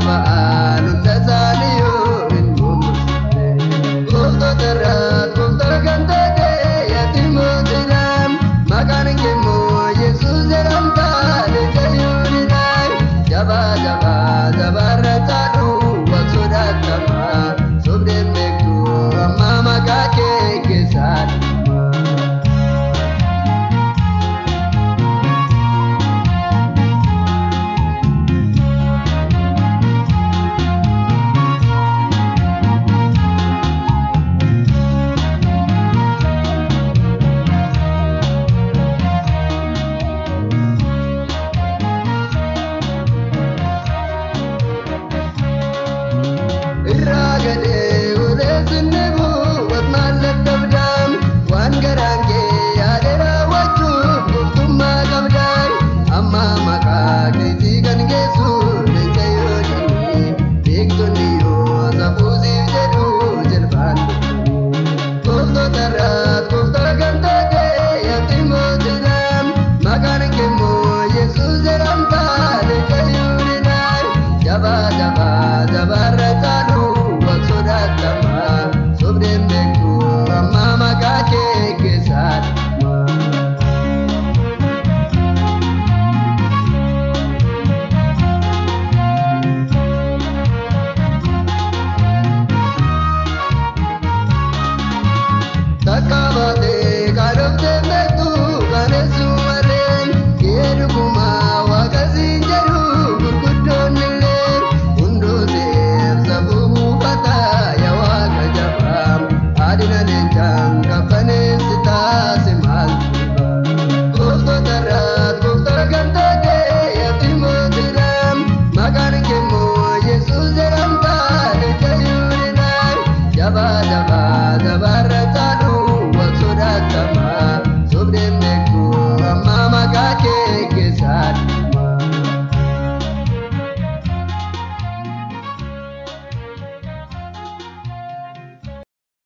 ba'an hunda isaaniyyuu hin murmursine. Gooftota irraa gooftaa kan taate ati mootiidha. Maqaan kee immoo Yesuus jedhamta leenca Yihuudiidha. Jabaa jabaa jabaarra caalu waan sodaatama. Sobdeen beektu amma maqaa kee keessaa dhuma. Irraa gadee odeessinni bu'uuf maal dadhabdaam waan garaan kee yaade raawwachuuf gooftummaa qabdaan amma maqaa keetii kan geessu leenca yoo jenne beektonni yoo safuusiif jedhu jilbaan gooftota irraa gooftaa kan taate ati mootiidha. Maqaan kee immoo Yesuus jedhamta leenca Yihuudiidha. Jabaa jabaa jabaarra caalu waan sodaatama. Sobdeen beektu amma maqaa kee keessaa dhuma. Takka baatee kaadhoftee beektu kaneessu malee kee dhuguma waaqa siin jedhu gurguddoonni illee hunduu seef safuu buufata yaa waaqa jabaa haadhina leencaan qabbaneessi taase maal dhiba. Gooftota irraa gooftaa kan taate ati mootiidha. Maqaan kee immoo Yesuus jedhamta leenca Yihuudiidha. Jabaa jabaa jabaarra